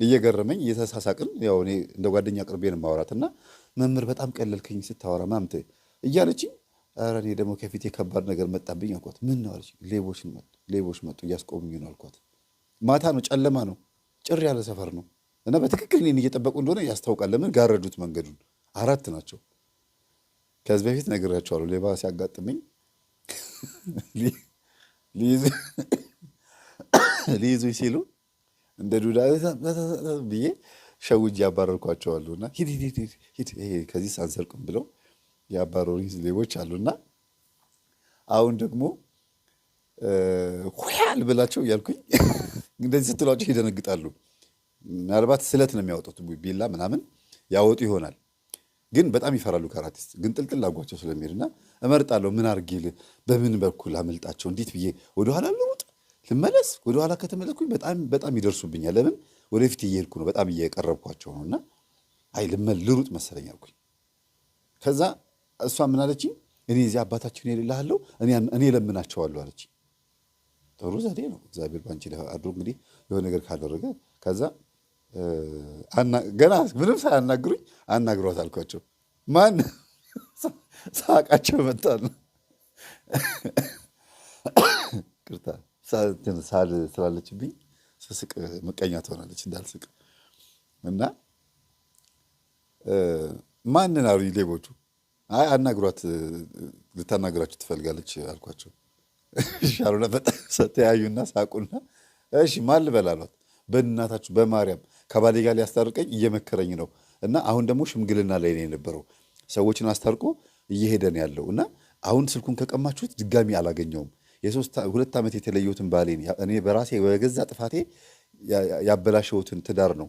እየገረመኝ እየተሳሳቅን፣ ያው እኔ እንደ ጓደኛ ቅርቤ ነው የማወራት እና መምህር በጣም ቀለልከኝ ስታወራ ምናምን እያለችኝ፣ ኧረ እኔ ደግሞ ከፊቴ ከባድ ነገር መጣብኝ አልኳት። ምን ነው አለች። ሌቦች መጡ እያስቆሙኝ ነው አልኳት። ማታ ነው፣ ጨለማ ነው፣ ጭር ያለ ሰፈር ነው እና በትክክል እኔን እየጠበቁ እንደሆነ ያስታውቃል። ለምን ጋረዱት መንገዱን። 4 ናቸው። ከዚህ በፊት ነግሬያቸዋለሁ። ሌባ ሲያጋጥመኝ ሊይዙኝ ሲሉ እንደ ዱዳ ብዬ ሸውጄ ያባረርኳቸዋለሁ እና ሂድ ሂድ ሂድ ሂድ ይሄ ከዚህ አንሰርቅም ብለው ያባረሩኝ ሌቦች አሉና አሁን ደግሞ ሁያል ብላቸው እያልኩኝ እንደዚህ ስትሏቸው ይደነግጣሉ። ምናልባት ስለት ነው የሚያወጡት፣ ቢላ ምናምን ያወጡ ይሆናል። ግን በጣም ይፈራሉ። ካራቲስት ግን ጥልጥል አድርጓቸው ስለሚሄድና እመርጣለሁ። ምን አድርጌ በምን በኩል አመልጣቸው? እንዴት ብዬ ወደኋላ ልሩጥ ልመለስ? ወደኋላ ከተመለስኩኝ በጣም በጣም ይደርሱብኛል። ለምን ወደፊት እየሄድኩ ነው፣ በጣም እየቀረብኳቸው ነው። እና አይ ልሩጥ መሰለኝ አልኩኝ። ከዛ እሷ ምን አለችኝ? እኔ እዚህ አባታችን የሌልሃለሁ እኔ እለምናቸዋለሁ አለችኝ። ጥሩ ዘዴ ነው። እግዚአብሔር ባንቺ ላይ አድሮ እንግዲህ የሆነ ነገር ካደረገ ከዛ ገና ምንም ሳያናግሩኝ አናግሯት አልኳቸው። ማን ሳቃቸው መጣል ነው። ቅርታ ሳል ስላለችብኝ ስስቅ ምቀኛ ትሆናለች እንዳልስቅ እና ማንን አሉኝ ሌቦቹ። አይ አናግሯት፣ ልታናግራችሁ ትፈልጋለች አልኳቸው። እሺ አሉና በጣም ተያዩና ሳቁና እሺ ማን ልበል አሏት። በእናታችሁ በማርያም ከባሌ ጋር ሊያስታርቀኝ እየመከረኝ ነው እና አሁን ደግሞ ሽምግልና ላይ ነው የነበረው፣ ሰዎችን አስታርቆ እየሄደ ነው ያለው እና አሁን ስልኩን ከቀማችሁት ድጋሚ አላገኘውም። የ2 ዓመት የተለየሁትን ባሌን እኔ በራሴ በገዛ ጥፋቴ ያበላሸሁትን ትዳር ነው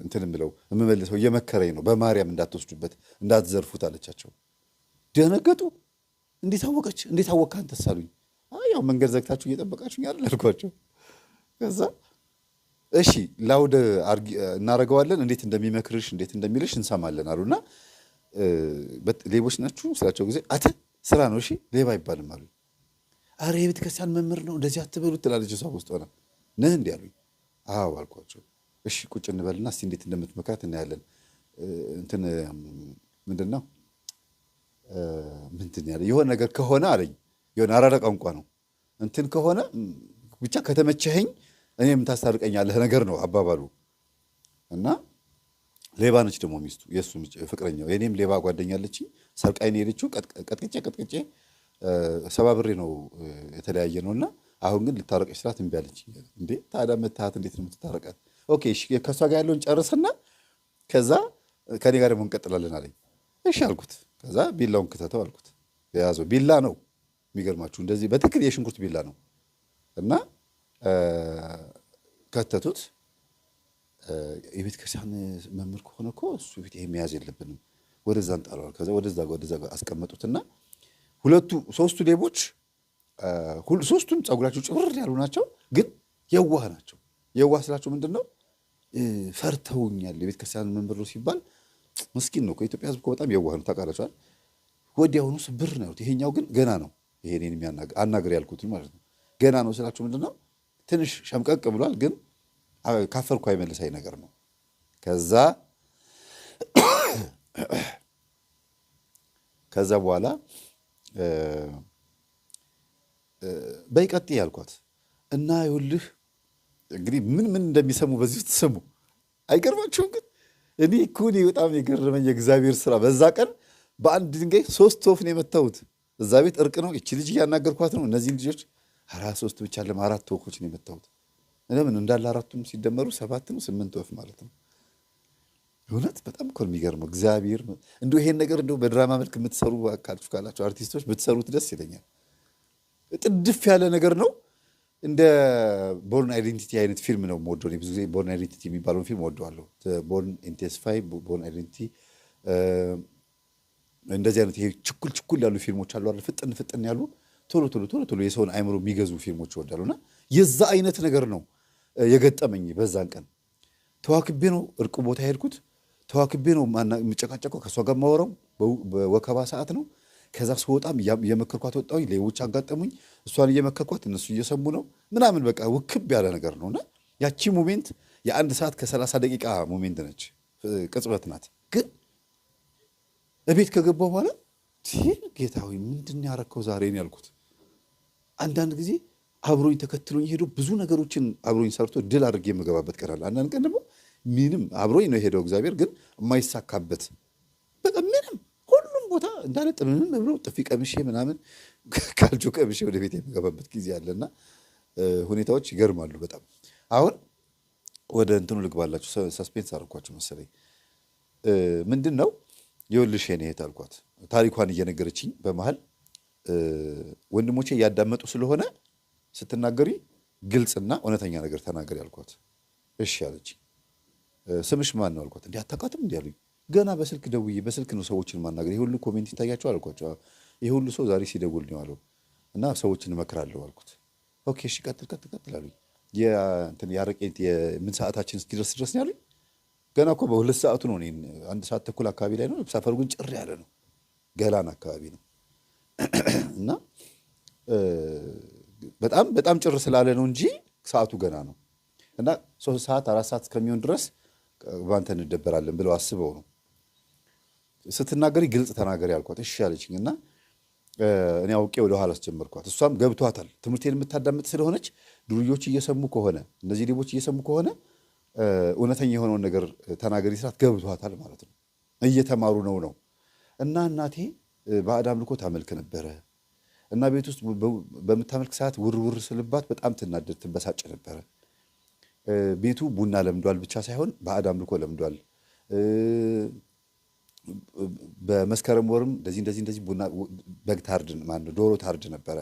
እንትን የምለው የምመልሰው፣ እየመከረኝ ነው። በማርያም እንዳትወስዱበት እንዳትዘርፉት አለቻቸው። ደነገጡ። እንዴት አወቀች? እንዴት አወቅህ አንተስ አሉኝ። አይ ያው መንገድ ዘግታችሁ እየጠበቃችሁኝ አይደል አልኳቸው። ከዛ እሺ ላውድ እናደርገዋለን፣ እንዴት እንደሚመክርሽ እንዴት እንደሚልሽ እንሰማለን አሉና ሌቦች ናችሁ ስላቸው ጊዜ አተ ስራ ነው እሺ ሌባ አይባልም አሉኝ። አረ የቤተ ክርስቲያን መምህር ነው እንደዚህ አትበሉት ትላለች እሷ ውስጥ ሆና። ነህ እንዲህ አሉኝ። አዎ አልኳቸው። እሺ ቁጭ እንበልና እስቲ እንዴት እንደምትመክራት እናያለን። እንትን ምንድን ነው ምንድን ያለ የሆነ ነገር ከሆነ አለኝ። የሆነ አራዳ ቋንቋ ነው። እንትን ከሆነ ብቻ ከተመቸኸኝ እኔም ታስታርቀኛለህ ነገር ነው አባባሉ። እና ሌባ ነች ደግሞ ሚስቱ የእሱ ፍቅረኛው። የኔም ሌባ ጓደኛ አለችኝ። ሰርቃኝ ነው የሄደችው። ቀጥቅጬ ቀጥቅጬ ሰባብሬ ነው የተለያየ ነውና አሁን ግን ልታረቀች ስላት እምቢ አለችኝ። እንዴ ታዲያ መታሃት እንዴት ነው የምትታረቃት? ኦኬ እሺ ከእሷ ጋር ያለውን ጨርስና ከዛ ከኔ ጋር ደግሞ እንቀጥላለን አለኝ። እሺ አልኩት። ከዛ ቢላውን ክተተው አልኩት። የያዘው ቢላ ነው የሚገርማችሁ፣ እንደዚህ በትክክል የሽንኩርት ቢላ ነው እና ከተቱት። የቤተ ክርስቲያን መምህር ከሆነ እኮ እሱ ቤት ይሄ መያዝ የለብንም ወደዛ እንጣለዋል። ከዛ ወደዛ ወደዛ አስቀመጡትና ሁለቱ ሶስቱ ሌቦች ሶስቱም ፀጉራቸው ጭብር ያሉ ናቸው፣ ግን የዋህ ናቸው። የዋህ ስላቸው ምንድን ነው ፈርተውኛል። የቤተ ክርስቲያን መምህር ነው ሲባል ምስኪን ነው። ከኢትዮጵያ ሕዝብ እኮ በጣም የዋህ ነው ታውቃላችኋል። ወዲያውኑ ስብር ነው ያሉት። ይሄኛው ግን ገና ነው። ይሄ እኔን አናግር ያልኩት ማለት ነው። ገና ነው ስላችሁ ምንድን ነው ትንሽ ሸምቀቅ ብሏል፣ ግን ካፈርኩ አይመልሳይ ነገር ነው። ከዛ በኋላ በይ ቀጥይ ያልኳት እና ይኸውልህ እንግዲህ ምን ምን እንደሚሰሙ በዚህ ውስጥ ስሙ። አይገርማችሁም? ግን እኔ እኮ እኔ በጣም የገረመኝ የእግዚአብሔር ስራ በዛ ቀን በአንድ ድንጋይ 3 ወፍ ነው የመታሁት። እዛ ቤት እርቅ ነው። እቺ ልጅ እያናገርኳት ነው። እነዚህን ልጆች 3 ብቻ አይደለም 4 ወፎች ነው የመታሁት። ለምን እንዳለ 4ቱም ሲደመሩ 7 ነው 8 ወፍ ማለት ነው። እውነት በጣም እኮ ነው የሚገርመው። እግዚአብሔር እንደው ይሄን ነገር እንደው በድራማ መልክ የምትሰሩ ካላችሁ አርቲስቶች ብትሰሩት ደስ ይለኛል። ጥድፍ ያለ ነገር ነው። እንደ ቦርን አይዴንቲቲ አይነት ፊልም ነው የምወደው። እኔ ብዙ ጊዜ ቦርን አይዴንቲቲ የሚባለውን ፊልም እወደዋለሁ። ቦርን ኢን ቴስፋይ፣ ቦርን አይዴንቲቲ እንደዚህ አይነት ይሄ ችኩል ችኩል ያሉ ፊልሞች አሉ አይደል? ፍጥን ፍጥን ያሉ ቶሎ ቶሎ ቶሎ ቶሎ የሰውን አይምሮ የሚገዙ ፊልሞች እወዳለሁ። እና የዛ አይነት ነገር ነው የገጠመኝ በዛን ቀን። ተዋክቤ ነው እርቅ ቦታ የሄድኩት። ተዋክቤ ነው የምጨቃጨቀው ከእሷ ጋር የማወራው በወከባ ሰዓት ነው። ከዛ ስወጣም እየመከርኳት ወጣሁኝ። ሌቦች አጋጠሙኝ። እሷን እየመከርኳት እነሱ እየሰሙ ነው ምናምን በቃ ውክብ ያለ ነገር ነውና ያቺ ሞሜንት የ1 ሰዓት ከ30 ደቂቃ moment ነች፣ ቅጽበት ናት። ግን እቤት ከገባሁ በኋላ ጌታ ሆይ ምንድን ነው ያረከው ዛሬ ነው ያልኩት። አንዳንድ ጊዜ አብሮኝ ተከትሎኝ ሄዶ ብዙ ነገሮችን አብሮኝ ሰርቶ ድል አድርጌ የምገባበት ቀን አለ። አንዳንድ ቀን ደግሞ ምንም አብሮኝ ነው የሄደው እግዚአብሔር ግን የማይሳካበት በቃ ምንም ሁሉም ቦታ እንዳለ ጥምምም ብሎ ጥፊ ቀምሼ ምናምን ካልቾ ቀምሼ ወደ ቤት የምገባበት ጊዜ አለና ሁኔታዎች ይገርማሉ በጣም። አሁን ወደ እንትኑ ልግባላችሁ። Suspense አደረኳችሁ መሰለኝ። ምንድን ነው ይኸውልሽ የኔ እህት አልኳት። ታሪኳን እየነገረችኝ በመሀል ወንድሞቼ እያዳመጡ ስለሆነ ስትናገሪ ግልጽና እውነተኛ ነገር ተናገሪ አልኳት። እሺ አለችኝ። ስምሽ ማን ነው አልኳት። እንዲህ አታውቃትም እንዲህ አሉኝ። ገና በስልክ ደውዬ በስልክ ነው ሰዎችን ማናገር። ይሄ ሁሉ comment ይታያቸዋል አልኳቸው። ይሄ ሁሉ ሰው ዛሬ ሲደውል ነው ያለው እና ሰዎችን እመክራለሁ አልኩት። Okay እሺ ቀጥል ቀጥል ቀጥል አሉኝ። የአረቄ የምን ሰዓታችን እስኪደርስ ድረስ ነው ያሉኝ። ገና እኮ በ2 ሰዓቱ ነው። እኔን 1 ሰዓት ተኩል አካባቢ ላይ ነው። ሰፈሩ ግን ጭር ያለ ነው። ገላን አካባቢ ነው እና በጣም በጣም ጭር ስላለ ነው እንጂ ሰዓቱ ገና ነው። እና 3 ሰዓት 4 ሰዓት እስከሚሆን ድረስ ባንተ እንደበራለን ብለው አስበው ነው። ስትናገሪ ግልጽ ተናገሪ አልኳት። እሺ አለችኝ እና እኔ አውቄ ወደ ኋላ አስጀመርኳት። እሷም ገብቷታል። ትምህርቴን የምታዳምጥ ስለሆነች ዱርዮች እየሰሙ ከሆነ እነዚህ ሌቦች እየሰሙ ከሆነ እውነተኛ የሆነውን ነገር ተናገሪ ስላት ገብቷታል ማለት ነው። እየተማሩ ነው ነው እና እናቴ ባዕድ አምልኮ ታመልክ ነበረ እና ቤት ውስጥ በምታመልክ ሰዓት ውርውር ስልባት በጣም ትናደድ ትበሳጭ ነበረ። ቤቱ ቡና ለምዷል ብቻ ሳይሆን ባዕድ አምልኮ ለምዷል። በመስከረም ወርም እንደዚህ እንደዚህ እንደዚህ ቡና በግ ታርድ ማነው ዶሮ ታርድ ነበረ።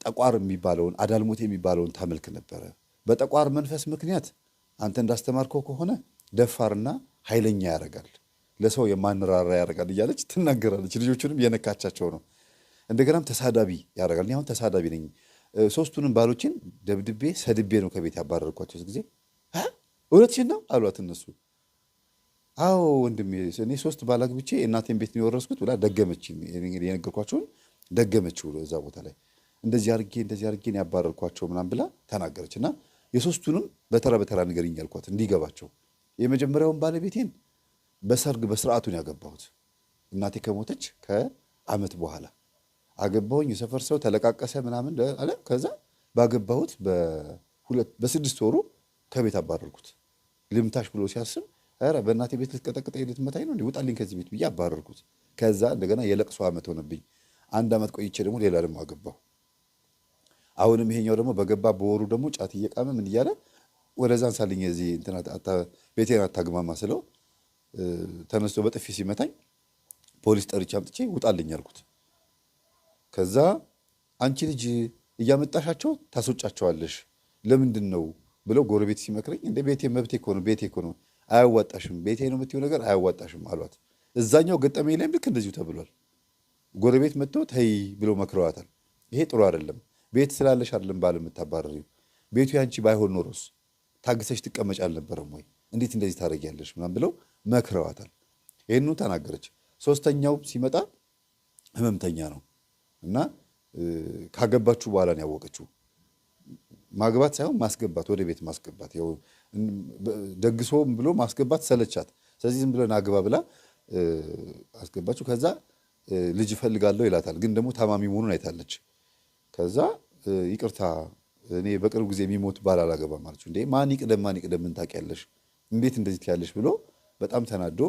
ጠቋር የሚባለውን አዳልሞቴ የሚባለውን ታመልክ ነበረ። በጠቋር መንፈስ ምክንያት አንተ እንዳስተማርከው ከሆነ ደፋርና ኃይለኛ ያደርጋል፣ ለሰው የማንራራ ያደርጋል እያለች ትናገራለች። ልጆቹንም የነካቻቸው ነው። እንደገናም ተሳዳቢ ያደርጋል። እኔ አሁን ተሳዳቢ ነኝ። 3ቱንም ባሎችን ደብድቤ ሰድቤ ነው ከቤት ያባረርኳቸው። ጊዜ እውነትሽን ነው አሏት እነሱ። አዎ ወንድሜ እኔ 3 ባል አግብቼ እናቴን ቤት ነው የወረስኩት ብላ ደገመች። የነገርኳቸውን ደገመች ብሎ እዛ ቦታ ላይ እንደዚህ አድርጌ እንደዚህ አድርጌ ነው ያባረርኳቸው ምናምን ብላ ተናገረች። እና የ3ቱንም በተራ በተራ ንገሪኝ አልኳት እንዲገባቸው። የመጀመሪያውን ባለቤቴን በሰርግ በስርዓቱ ነው ያገባሁት። እናቴ ከሞተች ከዓመት በኋላ አገባሁኝ። የሰፈር ሰው ተለቃቀሰ ምናምን አለ። ከዛ ባገባሁት በ6 ወሩ ከቤት አባረርኩት። ልምታሽ ብሎ ሲያስብ ኧረ በእናቴ ቤት ልትቀጠቅጠኝ ልትመታኝ ነው እንዴ? ውጣልኝ ከዚህ ቤት ብዬ አባረርኩት። ከዛ እንደገና የለቅሶ ዓመት ሆነብኝ። 1 ዓመት ቆይቼ ደግሞ ሌላ ደግሞ አገባሁ። አሁንም ይሄኛው ደግሞ በገባ በወሩ ደግሞ ጫት እየቃመ ምን እያለ ወደዛ አንሳልኝ እዚህ እንትና ቤቴን አታግማማ ስለው ተነስቶ በጥፊ ሲመታኝ ፖሊስ ጠርቼ አምጥቼ ውጣልኝ አልኩት። ከዛ አንቺ ልጅ እያመጣሻቸው ታስወጫቸዋለሽ ለምንድን ነው ብለው ጎረቤት ሲመክረኝ እንደ ቤቴ መብቴ እኮ ነው ቤቴ እኮ ነው አያዋጣሽም፣ ቤቴ ነው የምትይው ነገር አያዋጣሽም አሏት። እዛኛው ገጠመኝ ላይም ልክ እንደዚሁ ተብሏል። ጎረቤት መጥቶ ተይ ብለው መክረዋታል። ይሄ ጥሩ አይደለም፣ ቤት ስላለሽ አይደለም ባል የምታባረሪው፣ ቤቱ ያንቺ ባይሆን ኖሮስ ታግሰሽ ትቀመጭ አልነበረም ወይ? እንዴት እንደዚህ ታደርጊያለሽ? ምናምን ብለው መክረዋታል። ይሄንኑ ተናገረች። ሶስተኛው ሲመጣ ህመምተኛ ነው እና ካገባችሁ በኋላ ነው ያወቀችው። ማግባት ሳይሆን ማስገባት፣ ወደ ቤት ማስገባት፣ ያው ደግሶም ብሎ ማስገባት ሰለቻት። ስለዚህ ዝም ብለን አግባ ብላ አስገባችሁ። ከዛ ልጅ እፈልጋለሁ ይላታል፣ ግን ደግሞ ታማሚ መሆኑን አይታለች። ከዛ ይቅርታ እኔ በቅርብ ጊዜ የሚሞት ባል አላገባም አለችው። እንዴ ማን ይቅደም ማን ይቅደም ምን ታውቂያለሽ? እንዴት እንደዚህ ትያለሽ? ብሎ በጣም ተናዶ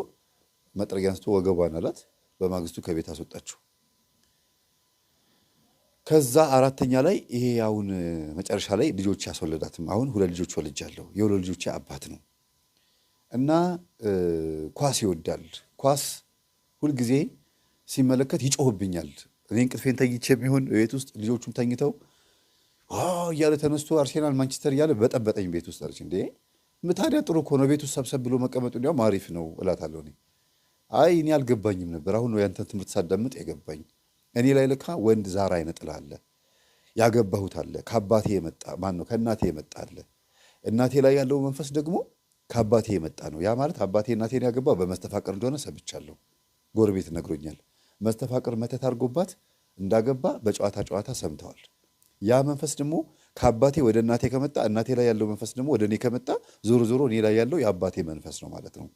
መጥረጊያ አንስቶ ወገቧን አላት። በማግስቱ ከቤት አስወጣችው። ከዛ አራተኛ ላይ ይሄ አሁን መጨረሻ ላይ ልጆች ያስወለዳትም አሁን 2 ልጆች ወልጃለሁ። የ2 ልጆች አባት ነው እና ኳስ ይወዳል። ኳስ ሁል ጊዜ ሲመለከት ይጮህብኛል። እኔ እንቅልፌን ተኝቼ ቢሆን ቤት ውስጥ ልጆቹም ተኝተው እያለ ተነስቶ አርሴናል ማንቸስተር እያለ በጠበጠኝ ቤት ውስጥ አለች። እንዴ ታዲያ ጥሩ እኮ ነው ቤት ውስጥ ሰብሰብ ብሎ መቀመጡ እንዲያውም አሪፍ ነው እላታለሁ እኔ። አይ እኔ አልገባኝም ነበር፣ አሁን ነው ያንተን ትምህርት ሳዳምጥ የገባኝ። እኔ ላይ ለካ ወንድ ዛር አይነ ጥላ አለ፣ ያገባሁት አለ፣ ከአባቴ የመጣ ማን ነው ከእናቴ የመጣ አለ። እናቴ ላይ ያለው መንፈስ ደግሞ ከአባቴ የመጣ ነው። ያ ማለት አባቴ እናቴን ያገባው በመስተፋቅር እንደሆነ ሰምቻለሁ፣ ጎረቤት ነግሮኛል። መስተፋቅር መተት አድርጎባት እንዳገባ በጨዋታ ጨዋታ ሰምተዋል። ያ መንፈስ ደግሞ ከአባቴ ወደ እናቴ ከመጣ እናቴ ላይ ያለው መንፈስ ደግሞ ወደ እኔ ከመጣ ዞሮ ዞሮ እኔ ላይ ያለው የአባቴ መንፈስ ነው ማለት ነው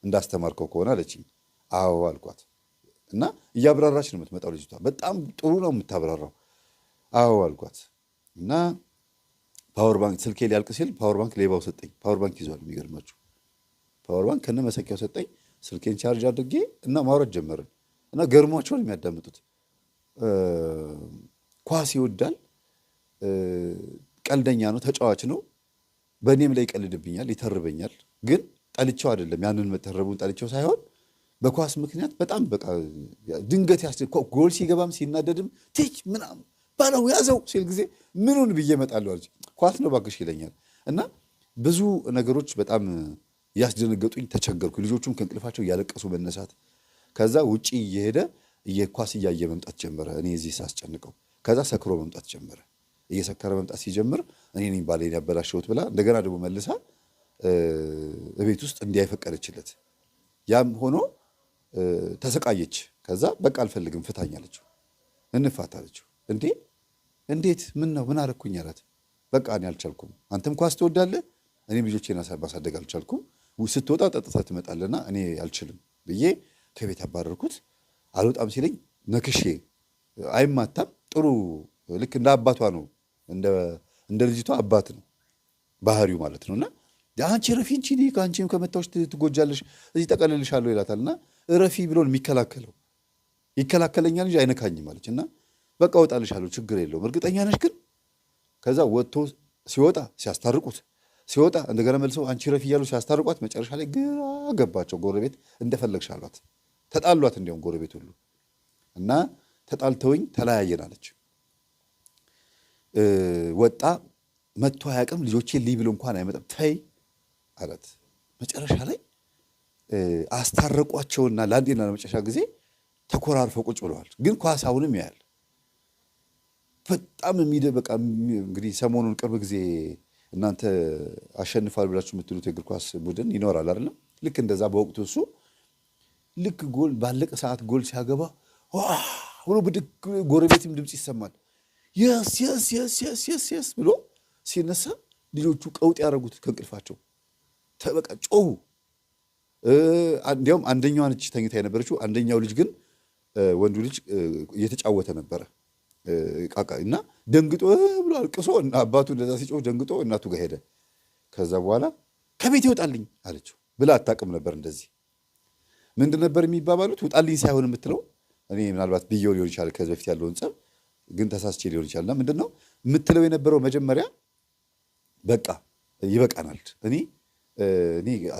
እንዳስተማርከው ከሆነ አለችኝ። አዎ አልኳት። እና እያብራራች ነው የምትመጣው ልጅቷ። በጣም ጥሩ ነው የምታብራራው። አዎ አልኳት። እና power bank ስልኬ ሊያልቅ ሲል power bank ሌባው ሰጠኝ። Power bank ይዟል። የሚገርማችሁ power bank ከነ መሰኪያው ሰጠኝ። ስልኬን ቻርጅ አድርጌ እና ማውራት ጀመርን እና ገርሟቸውን የሚያዳምጡት ኳስ ይወዳል፣ ቀልደኛ ነው፣ ተጫዋች ነው። በእኔም ላይ ይቀልድብኛል፣ ይተርበኛል። ግን ጠልቼው አይደለም፣ ያንን መተረቡን ጠልቼው ሳይሆን በኳስ ምክንያት በጣም በቃ ድንገት ጎል ሲገባም ሲናደድም ቲች ምናምን ባለው ያዘው ሲል ጊዜ ምኑን ብዬ እመጣለሁ አለች። ኳስ ነው እባክሽ ይለኛል። እና ብዙ ነገሮች በጣም ያስደነገጡኝ፣ ተቸገርኩ። ልጆቹም ከእንቅልፋቸው እያለቀሱ መነሳት፣ ከዛ ውጪ እየሄደ ኳስ እያየ መምጣት ጀመረ። እኔ እዚህ ሳስጨንቀው፣ ከዛ ሰክሮ መምጣት ጀመረ። እየሰከረ መምጣት ሲጀምር እኔ ነኝ ባሌን ያበላሸሁት ብላ እንደገና ደግሞ መልሳ እቤት ውስጥ እንዲያይፈቀደችለት። ያም ሆኖ ተሰቃየች። ከዛ በቃ አልፈልግም ፍታኝ አለችው። እንፋታ አለችው። እንዴ እንዴት? ምን ነው ምን አረኩኝ አላት። በቃ እኔ አልቻልኩም፣ አንተም ኳስ ትወዳለህ፣ እኔም ልጆቼን ማሳደግ አልቻልኩም። ስትወጣ ጠጥተህ ትመጣለህና እኔ አልችልም ብዬ ከቤት አባረርኩት። አልወጣም ሲለኝ ነክሼ፣ አይማታም፣ ጥሩ ልክ እንደ አባቷ ነው፣ እንደ ልጅቷ አባት ነው ባህሪው ማለት ነው። እና አንቺ ረፊ እንጂ ከአንቺም ከመታዎች ትጎጃለሽ፣ እዚህ ጠቀልልሻለሁ ይላታል። እና እረፊ ብሎ የሚከላከለው ይከላከለኛል እንጂ አይነካኝም አለች። እና በቃ እወጣልሻለሁ፣ ችግር የለውም እርግጠኛ ነሽ ግን? ከዛ ወጥቶ ሲወጣ ሲያስታርቁት፣ ሲወጣ እንደገና መልሰው አንቺ ረፊ እያሉ ሲያስታርቋት መጨረሻ ላይ ግራ ገባቸው። ጎረቤት እንደፈለግሽ አሏት። ተጣሏት፣ እንዲያውም ጎረቤት ሁሉ እና ተጣልተውኝ ተለያየን አለች። ወጣ መጥቶ አያውቅም። ልጆቼ ልይ ብሎ እንኳን አይመጣም። ተይ አላት። መጨረሻ ላይ አስታረቋቸውና ለአንዴና ለመጨረሻ ጊዜ ተኮራርፈው ቁጭ ብለዋል። ግን ኳስ አሁንም ያያል። በጣም በቃ እንግዲህ ሰሞኑን ቅርብ ጊዜ እናንተ አሸንፏል ብላችሁ የምትሉት የእግር ኳስ ቡድን ይኖራል አይደለም? ልክ እንደዛ በወቅቱ እሱ ልክ ጎል ባለቀ ሰዓት ጎል ሲያገባ ብሎ ብድግ፣ ጎረቤትም ድምፅ ይሰማል። Yes, yes, yes, yes, yes, yes ብሎ ሲነሳ ልጆቹ ቀውጥ ያደረጉት ከእንቅልፋቸው በቃ ጮሁ። እንዲያውም አንደኛዋ ነች ተኝታ የነበረችው። አንደኛው ልጅ ግን ወንዱ ልጅ እየተጫወተ ነበረ እና ደንግጦ ብሎ አልቅሶ አባቱ እንደዛ ሲጮህ ደንግጦ እናቱ ጋር ሄደ። ከዛ በኋላ ከቤት ይወጣልኝ አለችው። ብላ አታውቅም ነበር። እንደዚህ ምንድን ነበር የሚባባሉት? ውጣልኝ ሳይሆን የምትለው እኔ ምናልባት ብየው ሊሆን ይችላል ከዚህ በፊት ያለውን ጸብ ግን ተሳስቼ ሊሆን ይችላል። እና ምንድን ነው የምትለው የነበረው መጀመሪያ በቃ ይበቃናል፣ እኔ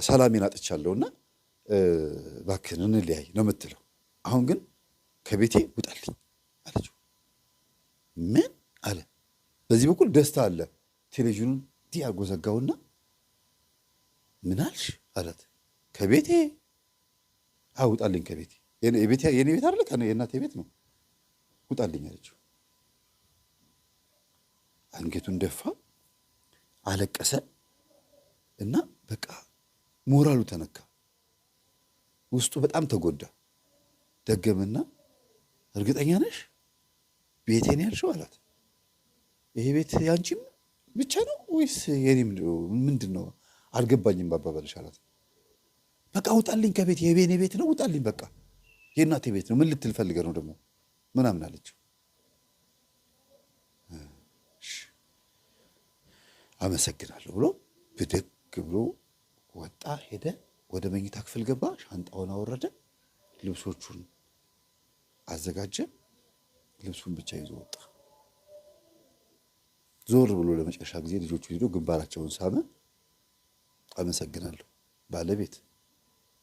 ሰላሜን አጥቻለሁና እባክህን እንለያይ ነው የምትለው። አሁን ግን ከቤቴ ውጣልኝ አለችው። ምን አለ? በዚህ በኩል ደስታ አለ። ቴሌቪዥኑን እንዲህ አድርጎ ዘጋውና ምን አልሽ አላት። ከቤቴ ውጣልኝ፣ ከቤቴ የኔ ቤት አይደለ የእናቴ ቤት ነው፣ ውጣልኝ አለችው። አንገቱን ደፋ፣ አለቀሰ እና በቃ ሞራሉ ተነካ፣ ውስጡ በጣም ተጎዳ። ደገምና እርግጠኛ ነሽ ቤቴን ያልሽው አላት። ይሄ ቤት ያንቺም ብቻ ነው ወይስ የኔም ምንድን ነው አልገባኝም ባባበልሽ አላት። በቃ ውጣልኝ ከቤት የቤኔ ቤት ነው ውጣልኝ፣ በቃ የእናቴ ቤት ነው ምን ልትል ፈልገህ ነው ደግሞ ምናምን አለችው። አመሰግናለሁ ብሎ ብድግ ብሎ ወጣ፣ ሄደ፣ ወደ መኝታ ክፍል ገባ፣ ሻንጣውን አወረደ፣ ልብሶቹን አዘጋጀ፣ ልብሱን ብቻ ይዞ ወጣ። ዞር ብሎ ለመጨረሻ ጊዜ ልጆቹ ሄዶ ግንባራቸውን ሳመ። አመሰግናለሁ ባለቤት፣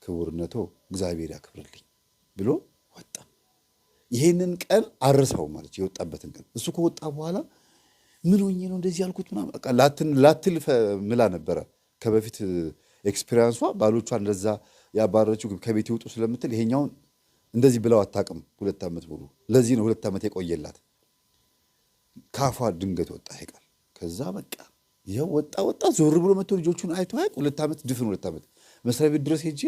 ክቡርነቶ እግዚአብሔር ያክብርልኝ ብሎ ወጣ። ይሄንን ቀን አርሰው ማለት የወጣበትን ቀን እሱ ከወጣ በኋላ ምን ሆኜ ነው እንደዚህ ያልኩት ምናምን በቃ ላትል ምላ ነበረ። ከበፊት experience ሷ ባሎቿ እንደዛ ያባረረችው ከቤት ይውጡ ስለምትል ይሄኛውን እንደዚህ ብለው አታውቅም። 2 ዓመት ሙሉ ለዚህ ነው 2 ዓመት የቆየላት። ካፏ ድንገት ወጣ ይሄ ቃል። ከዛ በቃ ይኸው ወጣ ወጣ ዞር ብሎ መጥቶ ልጆቹን አይቶ አያውቅ። 2 ዓመት ድፍን 2 ዓመት መስሪያ ቤት ድረስ ሄጄ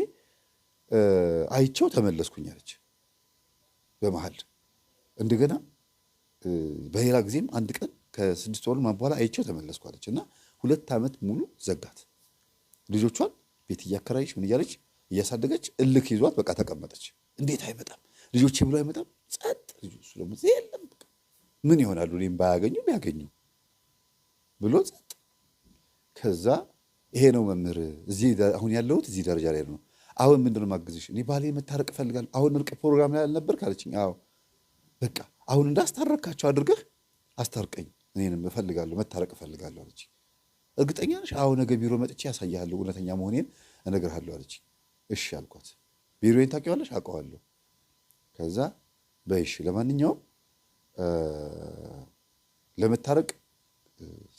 አይቼው ተመለስኩኝ አለች። በመሀል እንደገና በሌላ ጊዜም አንድ ቀን ከ6 ወር በኋላ አይቼው ተመለስኩ አለች። እና 2 ዓመት ሙሉ ዘጋት። ልጆቿን ቤት እያከራየች ምን እያለች እያሳደገች እልክ ይዟት በቃ ተቀመጠች። እንዴት አይመጣም ልጆቼ ብሎ አይመጣም? ጸጥ። ልጆቹ ደግሞ የለም ምን ይሆናሉ እኔም ባያገኙ ቢያገኙ ብሎ ጸጥ። ከዛ ይሄ ነው መምህር፣ እዚህ አሁን ያለሁት እዚህ ደረጃ ላይ ነው። አሁን ምንድነው ማግዝሽ? እኔ ባሌ መታረቅ እፈልጋለሁ። አሁን እርቅ ፕሮግራም ላይ አልነበርክ አለችኝ። አዎ በቃ አሁን እንዳስታረካቸው አድርገህ አስታርቀኝ፣ እኔንም እፈልጋለሁ መታረቅ እፈልጋለሁ አለችኝ። እርግጠኛ ነሽ? አዎ ነገ ቢሮ መጥቼ ያሳያለሁ፣ እውነተኛ መሆኔን እነግርሃለሁ አለችኝ። እሺ አልኳት። ቢሮዬን ታውቂዋለሽ? አውቀዋለሁ። ከዛ በይሽ ለማንኛውም ለመታረቅ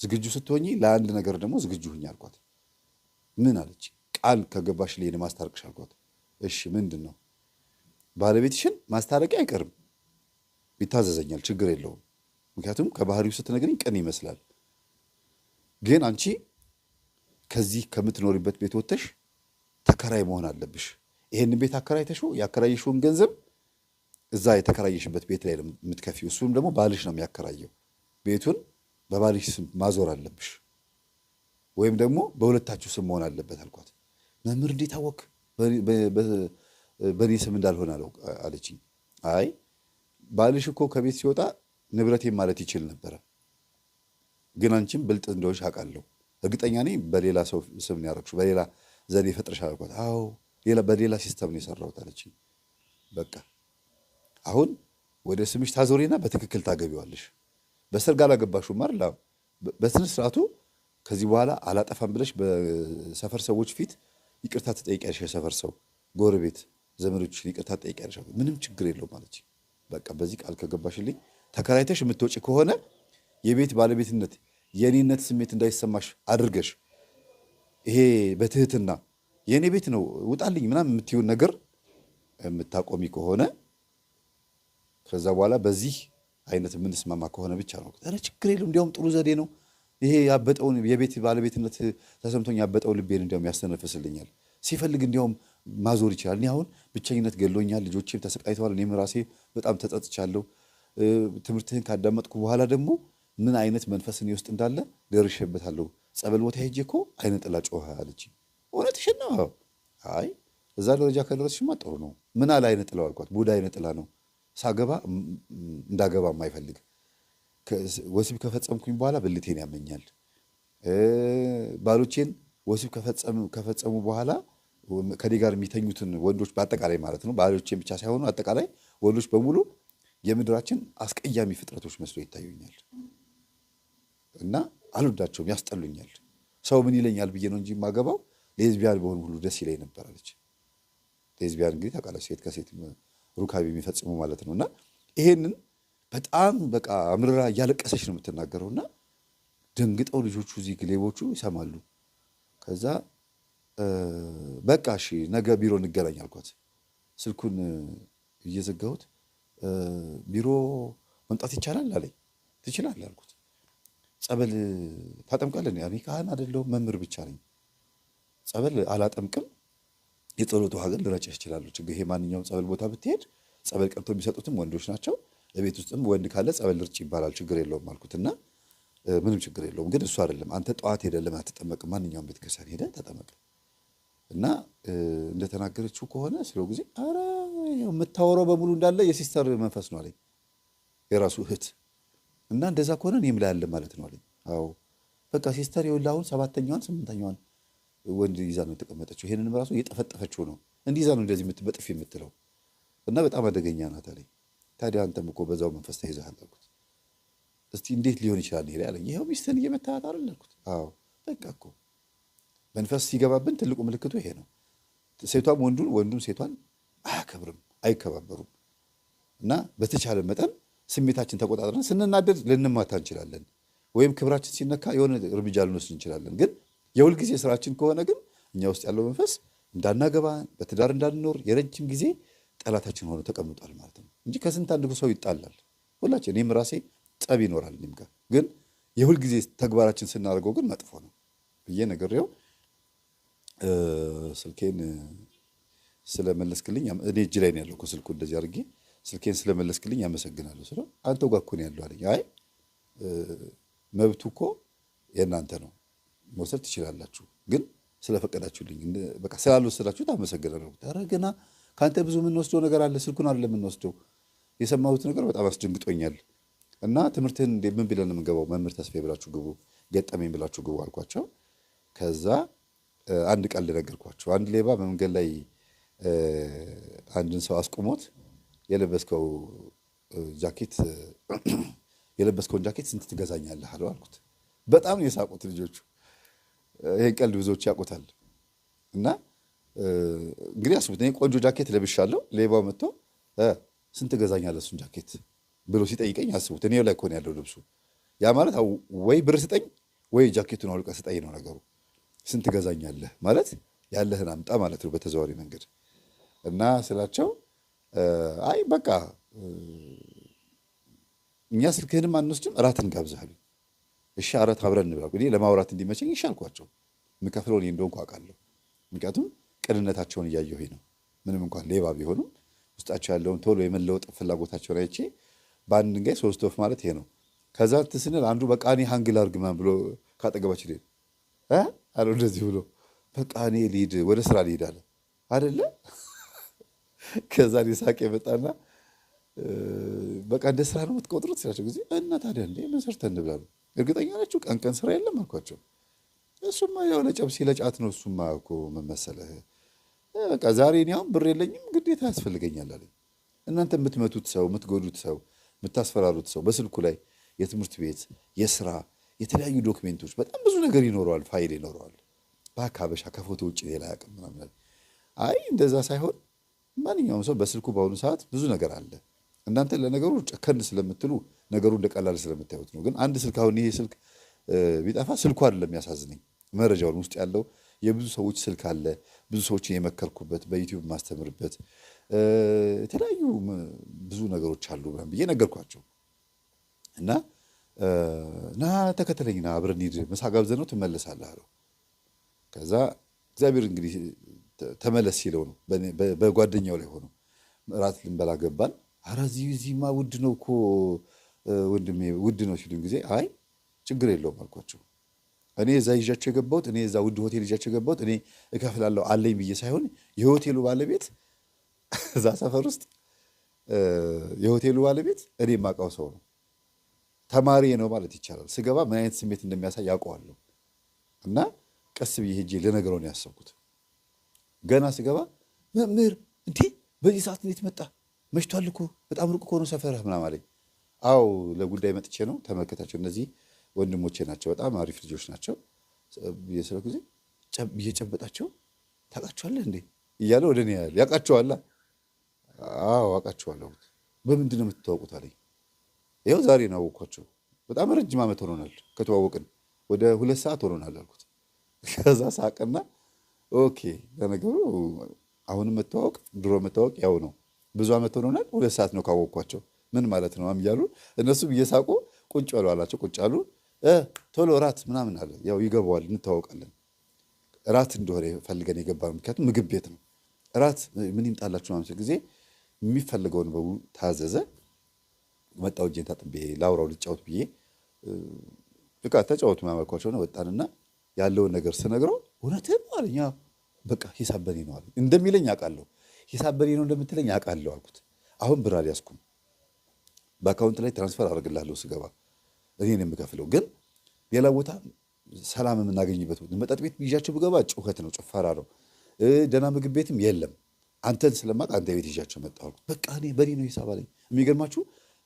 ዝግጁ ስትሆኚ ለአንድ ነገር ደግሞ ዝግጁ ሁኚ አልኳት። ምን አለች? ቃል ከገባሽ ላይ ማስታረቅሽ አልኳት። እሺ ምንድን ነው? ባለቤትሽን ማስታረቂያ አይቀርም ይታዘዘኛል፣ ችግር የለውም። ምክንያቱም ከባህሪው ስትነግሪኝ ቅን ይመስላል። ግን አንቺ ከዚህ ከምትኖሪበት ቤት ወጥተሽ ተከራይ መሆን አለብሽ። ይሄንን ቤት አከራይተሽው ያከራየሽውን ገንዘብ እዛ የተከራየሽበት ቤት ላይ ነው የምትከፊው። እሱም ደግሞ ባልሽ ነው የሚያከራየው። ቤቱን በባልሽ ስም ማዞር አለብሽ፣ ወይም ደግሞ በሁለታችሁ ስም መሆን አለበት አልኳት። መምህር እንዴት አወክ በእኔ ስም እንዳልሆነ አለችኝ። አይ ባልሽ እኮ ከቤት ሲወጣ ንብረቴን ማለት ይችል ነበረ፣ ግን አንቺም ብልጥ እንደሆንሽ አውቃለሁ። እርግጠኛ ነኝ በሌላ ሰው ስም ነው ያደረግሽው፣ በሌላ ዘዴ ፈጥረሻል አልኳት። አዎ ሌላ በሌላ system ነው የሰራሁት አለችኝ። በቃ አሁን ወደ ስምሽ ታዞሪና በትክክል ታገቢዋለሽ። በሰርግ አላገባሽውም አይደል? በስነ ስርዓቱ ከዚህ በኋላ አላጠፋም ብለሽ በሰፈር ሰዎች ፊት ይቅርታ ትጠይቂያለሽ። የሰፈር ሰው፣ ጎረቤት፣ ዘመዶችሽን ይቅርታ ትጠይቂያለሽ። ምንም ችግር የለውም አለች። በቃ በዚህ ቃል ከገባሽልኝ ተከራይተሽ የምትወጪ ከሆነ የቤት ባለቤትነት የኔነት ስሜት እንዳይሰማሽ አድርገሽ ይሄ በትህትና የኔ ቤት ነው ውጣልኝ ምናምን የምትይውን ነገር የምታቆሚ ከሆነ ከዛ በኋላ በዚህ አይነት የምንስማማ ከሆነ ብቻ ነው። ኧረ ችግር የለውም እንዲያውም ጥሩ ዘዴ ነው ይሄ። ያበጠውን የቤት ባለቤትነት ተሰምቶኝ ያበጠው ልቤን እንዲያውም ያስተነፍስልኛል። ሲፈልግ እንዲያውም ማዞር ይችላል። እኔ አሁን ብቸኝነት ገሎኛል፣ ልጆቼም ተሰቃይተዋል፣ እኔም ራሴ በጣም ተጸጽቻለሁ። ትምህርትህን ካዳመጥኩ በኋላ ደግሞ ምን አይነት መንፈስ እኔ ውስጥ እንዳለ ደርሼበታለሁ። ጸበል ቦታ ሄጄ እኮ አይነ ጥላ ጮኸ አለችኝ። እውነትሽን ነው? አይ እዛ ደረጃ ከደረስሽማ ጥሩ ነው። ምን አለ አይነ ጥላው አልኳት። ቡዳ አይነ ጥላ ነው ሳገባ እንዳገባ የማይፈልግ፣ ወሲብ ከፈጸምኩኝ በኋላ ብልቴን ያመኛል። ባሎቼን ወሲብ ከፈጸሙ በኋላ ከኔ ጋር የሚተኙትን ወንዶች በአጠቃላይ ማለት ነው፣ ባሎቼን ብቻ ሳይሆኑ አጠቃላይ ወንዶች በሙሉ የምድራችን አስቀያሚ ፍጥረቶች መስሎ ይታዩኛል እና አልወዳቸውም፣ ያስጠሉኛል። ሰው ምን ይለኛል ብዬ ነው እንጂ የማገባው ሌዝቢያን በሆኑ ሁሉ ደስ ይለኝ ነበር አለች። ሌዝቢያን እንግዲህ ታውቃለች፣ ሴት ከሴት ሩካቤ የሚፈጽሙ ማለት ነው። እና ይሄንን በጣም በቃ አምርራ እያለቀሰች ነው የምትናገረው። እና ደንግጠው ልጆቹ እዚህ ሌቦቹ ይሰማሉ። ከዛ በቃ እሺ ነገ ቢሮ እንገናኝ አልኳት። ስልኩን እየዘጋሁት ቢሮ መምጣት ይቻላል አለኝ። ትችላለህ አልኩት። ጸበል ታጠምቃለህ? እኔ ካህን አይደለሁም መምህር ብቻ ነኝ። ጸበል አላጠምቅም። የጸሎት ውሃ ግን ልረጭህ እችላለሁ። ችግር ይሄ ማንኛውም ጸበል ቦታ ብትሄድ ጸበል ቀርቶ የሚሰጡትም ወንዶች ናቸው። ቤት ውስጥም ወንድ ካለ ጸበል ልርጭ ይባላል። ችግር የለውም አልኩት እና ምንም ችግር የለውም ግን እሱ አይደለም አንተ ጠዋት ሄደህ ለምን አትጠመቅም? ማንኛውም ቤተክርስቲያን ሄደህ ተጠመቅ። እና እንደተናገረችው ከሆነ ስለው ጊዜ ኧረ የምታወራው በሙሉ እንዳለ የ sister መንፈስ ነው አለኝ፣ የራሱ እህት። እና እንደዛ ከሆነ እኔም ላይ አለ ማለት ነው አለኝ። አዎ በቃ sister ይኸውልህ አሁን 7ኛዋን 8ኛዋን ወንድ ይዛ ነው የተቀመጠችው። ይሄንንም ራሱ እየጠፈጠፈችው ነው፣ እንዲህ ይዛ ነው እንደዚህ በጥፊ የምትለው እና በጣም አደገኛ ናት አለኝ። ታዲያ አንተም እኮ በዛው መንፈስ ተይዘሃል አልኩት። እስቲ እንዴት ሊሆን ይችላል ይሄ አለኝ። ይኸው ሚስትህን እየመታሃት አይደል አልኩት። አዎ በቃ እኮ መንፈስ ሲገባብን ትልቁ ምልክቱ ይሄ ነው። ሴቷም ወንዱን ወንዱም ሴቷን አያከብርም፣ አይከባበሩም። እና በተቻለ መጠን ስሜታችን ተቆጣጥረን ስንናደድ ልንማታ እንችላለን፣ ወይም ክብራችን ሲነካ የሆነ እርምጃ ልንወስድ እንችላለን። ግን የሁልጊዜ ስራችን ከሆነ ግን እኛ ውስጥ ያለው መንፈስ እንዳናገባ በትዳር እንዳንኖር የረጅም ጊዜ ጠላታችን ሆኖ ተቀምጧል ማለት ነው እንጂ ከስንት አንድ ሰው ይጣላል። ሁላችን እኔም ራሴ ጸብ ይኖራል እኔም ጋር፣ ግን የሁልጊዜ ተግባራችን ስናደርገው ግን መጥፎ ነው ብዬ ነግሬው ስልኬን ስለመለስክልኝ፣ እኔ እጅ ላይ ነው ያለው እኮ ስልኩ፣ እንደዚህ አድርጌ ስልኬን ስለመለስክልኝ አመሰግናለሁ ስለው አንተው ጋር እኮ ነው ያለው አለኝ። አይ መብቱ እኮ የእናንተ ነው፣ መውሰድ ትችላላችሁ። ግን ስለፈቀዳችሁልኝ በቃ ስላልወሰዳችሁት አመሰግናለሁ። ኧረ ገና ከአንተ ብዙ የምንወስደው ነገር አለ፣ ስልኩን አይደለም የምንወስደው። የሰማሁት ነገር በጣም አስደንግጦኛል። እና ትምህርትህን ምን ብለን ነው የምንገባው? መምህር ተስፋዬ ብላችሁ ግቡ፣ ገጠመኝ ብላችሁ ግቡ አልኳቸው። ከዛ አንድ ቀልድ ነገርኳቸው። አንድ ሌባ በመንገድ ላይ አንድን ሰው አስቁሞት የለበስከው ጃኬት የለበስከውን ጃኬት ስንት ትገዛኛለህ አለው አልኩት። በጣም ነው የሳቁት ልጆቹ። ይሄን ቀልድ ብዙዎች ያውቁታል። እና እንግዲህ አስቡት፣ እኔ ቆንጆ ጃኬት ለብሻለሁ። ሌባው መጥቶ ስንት ትገዛኛለህ እሱን ጃኬት ብሎ ሲጠይቀኝ አስቡት፣ እኔ ላይ እኮ ነው ያለው ልብሱ። ያ ማለት ወይ ብር ስጠኝ ወይ ጃኬቱን አውልቀህ ስጠኝ ነው ነገሩ። ስንት ትገዛኛለህ ማለት ያለህን አምጣ ማለት ነው በተዘዋዋሪ መንገድ። እና ስላቸው አይ በቃ እኛ ስልክህንም አንወስድም፣ እራት እንጋብዝህ አሉኝ። እሺ እራት አብረን እንብላ። እኔ ለማውራት እንዲመቸኝ እሺ አልኳቸው። የምከፍለው እኔ እንደሆንኩ አውቃለሁ። ምክንያቱም ቅንነታቸውን እያየሁኝ ነው። ምንም እንኳን ሌባ ቢሆኑም ውስጣቸው ያለውን ቶሎ የመለወጥ ፍላጎታቸውን አይቼ በአንድ ድንጋይ ሶስት ወፍ ማለት ይሄ ነው። ከዛ እንትን ስንል አንዱ በቃ እኔ hang ላድርግ ምናምን ብሎ ካጠገባችን ሄደ አለ እንደዚህ ብሎ በቃ እኔ ልሂድ ወደ ስራ ልሂድ አለ አይደለ። ከዛ እኔ ሳቄ መጣና በቃ እንደ ስራ ነው የምትቆጥሩት ስላቸው ጊዜ እና ታዲያ እንዴ ምን ሰርተን እንብላ ነው? እርግጠኛ ናችሁ ቀን ቀን ስራ የለም አልኳቸው። እሱማ ያው ለጨብሲ ለጫት ነው። እሱማ እኮ ምን መሰለህ በቃ ዛሬ እኔ አሁን ብር የለኝም ግዴታ ያስፈልገኛል አለኝ። እናንተ የምትመቱት ሰው፣ የምትጎዱት ሰው፣ የምታስፈራሩት ሰው በስልኩ ላይ የትምህርት ቤት፣ የስራ፣ የተለያዩ document ኦች በጣም ብዙ ነገር ይኖረዋል፣ ፋይል ይኖረዋል። እባክህ ሀበሻ ከፎቶ ውጭ ሌላ አያውቅም ምናምን አለኝ። አይ እንደዛ ሳይሆን ማንኛውም ሰው በስልኩ በአሁኑ ሰዓት ብዙ ነገር አለ። እናንተ ለነገሩ ጨከን ስለምትሉ ነገሩ እንደቀላል ስለምታዩት ነው። ግን አንድ ስልክ አሁን ይሄ ስልክ ቢጠፋ ስልኩ አይደለም የሚያሳዝነኝ፣ መረጃውን ውስጥ ያለው የብዙ ሰዎች ስልክ አለ። ብዙ ሰዎችን የመከርኩበት በዩቲዩብ ማስተምርበት የተለያዩ ብዙ ነገሮች አሉ ምናምን ብዬ ነገርኳቸው። እና ና ተከተለኝ፣ ና አብረን እንሂድ፣ ምሳ ጋብዘህ ነው ትመለሳለህ አለው። ከዛ እግዚአብሔር እንግዲህ ተመለስ ሲለው ነው በጓደኛው ላይ ሆኖ እራት ልንበላ ገባን። ኧረ እዚህማ ውድ ነው እኮ ወንድሜ ውድ ነው ሲሉኝ ጊዜ አይ ችግር የለውም አልኳቸው። እኔ እዛ ይዣቸው የገባሁት እኔ እዛ ውድ ሆቴል ይዣቸው የገባሁት እኔ እከፍላለሁ አለኝ ብዬ ሳይሆን የሆቴሉ ባለቤት እዛ ሰፈር ውስጥ የሆቴሉ ባለቤት እኔ የማውቀው ሰው ነው፣ ተማሪ ነው ማለት ይቻላል። ስገባ ምን አይነት ስሜት እንደሚያሳይ ያውቀዋለሁ። እና ቀስ ብዬ ሄጄ ልነግረው ነው ያሰብኩት። ገና ስገባ መምህር እንዴ በዚህ ሰዓት እንዴት መጣ? መሽቷል እኮ በጣም ሩቅ እኮ ነው ሰፈርህ ምናምን አለኝ። አዎ ለጉዳይ መጥቼ ነው። ተመልከታቸው፣ እነዚህ ወንድሞቼ ናቸው፣ በጣም አሪፍ ልጆች ናቸው። የስለ ጊዜ እየጨበጣቸው ታውቃቸዋለህ እንዴ እያለ ወደ እኔ ያያል። ያውቃቸዋላ? አዎ አውቃቸዋለሁ። በምንድን ነው የምትተዋወቁት አለኝ። ይኸው ዛሬ ነው ያወቅኳቸው። በጣም ረጅም ዓመት ሆኖናል ከተዋወቅን፣ ወደ 2 ሰዓት ሆኖናል አልኩት። ከዛ ሳቅና okay ለነገሩ አሁንም መተዋወቅ ድሮ መተዋወቅ ያው ነው። ብዙ ዓመት ሆኖናል፣ 2 ሰዓት ነው ካወቅኳቸው ምን ማለት ነው እያሉ እነሱም እየሳቁ ቁጭ በሉ አላቸው። ቁጭ አሉ። ቶሎ እራት ምናምን አለ። ያው ይገባዋል፣ እንተዋወቃለን። እራት እንደሆነ ፈልገን የገባ ነው፣ ምክንያቱም ምግብ ቤት ነው። እራት ምን ይምጣላችሁ ምናምን ጊዜ የሚፈልገውን በሙሉ ታዘዘ። መጣሁ እጄን ታጥቤ ላውራው ልጫወት ብዬ በቃ ተጫወቱ ምናምን አልኳቸው። ወጣንና ያለውን ነገር ስነግረው እውነትህን ነው አለኝ። በቃ ሂሳብ በኔ ነው አለኝ። እንደሚለኝ አውቃለሁ፣ ሂሳብ በኔ ነው እንደምትለኝ አውቃለሁ አልኩት። አሁን ብር አልያዝኩም፣ በ account ላይ transfer አደርግልሃለሁ ስገባ እኔ ነው የምከፍለው። ግን ሌላ ቦታ ሰላም የምናገኝበት መጠጥ ቤት ይዣቸው ብገባ ጩኸት ነው፣ ጭፈራ ነው። ደህና ምግብ ቤትም የለም። አንተን ስለማውቅ አንተ ቤት ይዣቸው መጣሁ አልኩት። በቃ እኔ በኔ ነው ሂሳብ አለኝ። የሚገርማችሁ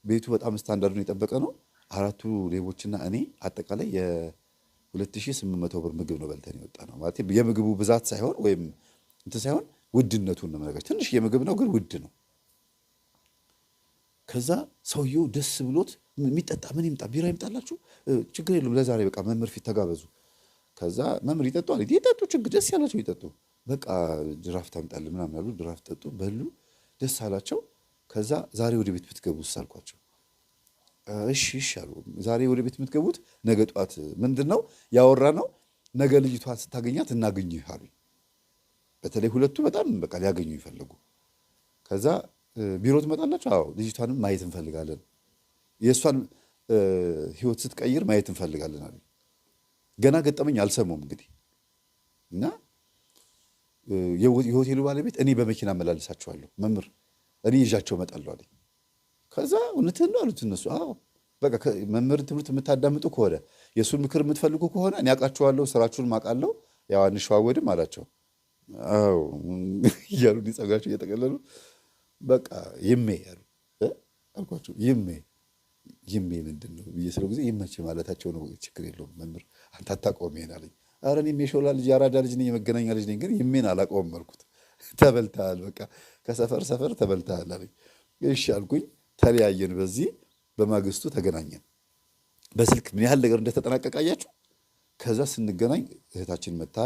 ቤቱ በጣም ስታንዳርዱን የጠበቀ ነው። 4ቱ ሌቦችና እኔ አጠቃላይ የ2800 ብር ምግብ ነው በልተን የወጣ ነው። ማለት የምግቡ ብዛት ሳይሆን ወይም እንትን ሳይሆን ውድነቱን ነው የምነግራችሁ። ትንሽ የምግብ ነው ግን ውድ ነው። ከዛ ሰውየው ደስ ብሎት የሚጠጣ ምን ይምጣ፣ ቢራ ይምጣላችሁ፣ ችግር የለውም ለዛሬ በቃ መምህር ፊት ተጋበዙ። ከዛ መምህር ይጠጡ አለ፣ ይጠጡ፣ ችግር ደስ ያላቸው ይጠጡ፣ በቃ ድራፍት አምጣልን ምናምን አሉ። ድራፍት ጠጡ፣ በሉ፣ ደስ አላቸው። ከዛ ዛሬ ወደ ቤት ብትገቡስ አልኳቸው። እሺ እሺ አሉ። ዛሬ ወደ ቤት የምትገቡት ነገ ጠዋት ምንድነው ያወራነው፣ ነገ ልጅቷን ስታገኛት እናገኝህ አሉኝ። በተለይ ሁለቱ በጣም በቃ ሊያገኙ ይፈልጉ። ከዛ ቢሮ ትመጣላችሁ? አዎ ልጅቷንም ማየት እንፈልጋለን። የእሷን ህይወት ስትቀይር ማየት እንፈልጋለን አሉ። ገና ገጠመኝ አልሰሙም እንግዲህ። እና የሆቴሉ ባለቤት እኔ በመኪና እመላልሳቸዋለሁ መምህር፣ እኔ ይዣቸው እመጣለሁ አለኝ። ከዛ እውነትህን ነው አሉት እነሱ። አዎ በቃ መምህርን ትምህርት የምታዳምጡ ከሆነ፣ የእሱን ምክር የምትፈልጉ ከሆነ እኔ አውቃችኋለሁ፣ ስራችሁን አውቃለሁ፣ ያው አንሸዋወድም አላቸው። አዎ እያሉ እንዲህ ጸጉራቸው እየጠቀለሉ በቃ ይሜ አሉ። አልኳቸው ይሜ ይሜ ምንድን ነው ብዬ ስለው ጊዜ ይመች ማለታቸው ነው። ችግር የለውም መምህር አንተ አታውቀውም ይሄን አለኝ። ኧረ እኔም የሾላ ልጅ፣ የአራዳ ልጅ ነኝ፣ የመገናኛ ልጅ ነኝ፣ ግን ይሜን አላውቀውም አልኩት። ተበልተሃል፣ በቃ ከሰፈር ሰፈር ተበልተሃል አለኝ። እሺ አልኩኝ። ተለያየን። በዚህ በማግስቱ ተገናኘን። በስልክ ምን ያህል ነገር እንደተጠናቀቀ አያችሁ። ከዛ ስንገናኝ እህታችን መታ